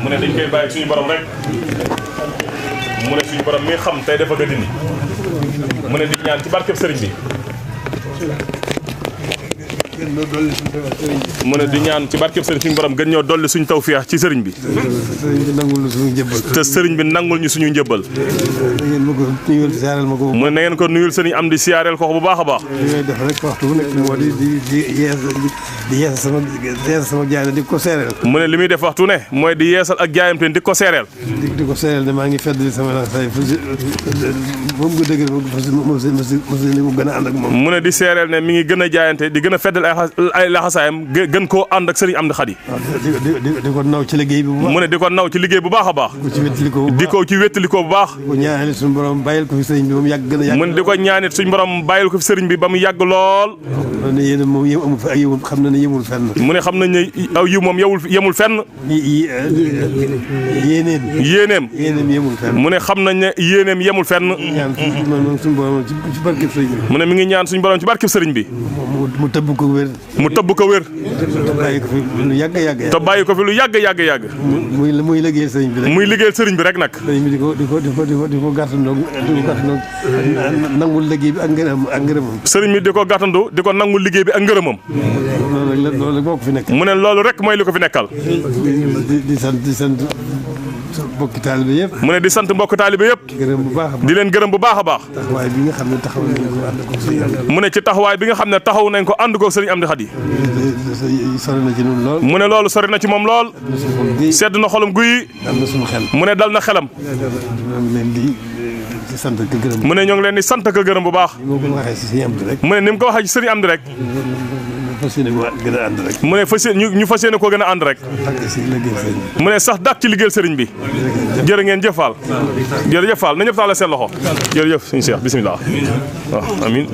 mu ne dañ koy bàyyi suñu borom rek. mu ne suñu borom mi xam tey dafa gën dindi. mu ne di ñaan ci barkeb sëriñ bi. mu ne di ñaan ci barkeb sëriñ suñu borom gën ñoo dolli suñu tawfeex ci sëriñ bi. sëriñ bi nangul ñu suñu njëbbal. te sëriñ bi nangul ñu suñu njëbbal. mu ne na ngeen ko nuyul sëriñ am di siyaareel ko bu baax a baax. li may def rek waxtu bu nekk moo di yeesal sama jaay di ko seereel. mu ne li muy def waxtu ne mooy di yeesal ak jaayam te di ko seereel. di ko seereel ne maa ngi feddali sama laxasaay moom nga dëgg mu gën a ànd ak moom. mu ne di seereel ne mi ngi gën a jaayante di gën a feddal ay laxasaayam gën koo ànd ak sëriñ Amdi Xadi. di ko naw ci liggéey bi bu baax. mu ne di ko naw ci liggéey bu baax a baax. di ko ci wéttalikoo bu baax. di ko ñaanal suñu borom bàyyil ko fi sëriñ bi ba mu yàgg gën a yàgg. mu ne di ko ñaanit suñu borom bàyyil ko fi sëriñ bi ba mu yàgg lool. xam na ne yemul fenn. mu ne xam nañ ne aw yiw moom yemul fenn. yéeneem yemul fenn. mu ne xam nañ ne yéeneem yemul fenn. mu ne mi ngi ñaan suñu borom ci barkeb sëriñ bi. mu tëbb ko wér. mu tëbb ko wér. te bàyyi ko fi lu yàgg yàgg. muy liggéeyal sëriñ bi rek. muy liggéeyal sëriñ bi rek nag. sëriñ bi di ko gàttandoo nangul liggéey bi ak ngërëmam. sëriñ bi di ko gàttandoo di ko nangul liggéey bi ak ngërëmam. loolu moo ko fi nekk. mu ne loolu rek mooy li ko fi nekkal. di sant mbokki taalibe yëpp. mu ne di sant mbokki taalibe yëpp. di leen gërëm bu baax a baax. taxawaay bi nga xam ne taxaw nañ ko ànd ko sëriñ. mu ne ci taxawaay bi nga xam ne taxaw nañ ko ànd ko sëriñ Amdi Xadi. sori na ci ñun lool. mu ne loolu sori na ci moom lool. sedd na xolum guy. dal na suñu xel. mu ne dal na xelam. mu ne ñoo ngi leen di sant ak gërëm bu baax. mu ne ni mu ko waxee ci sëriñ Amdi rek. mu ne ñu fas yéene koo gën a ànd rek. mu ne sax dàq ci liggéeyal sëriñ bi. jërë ngeen jëf Fall. jërëjëf Fall na ñëpp taal seen loxo. jërëjëf suñu Cheikh bisimilah. waaw amiin.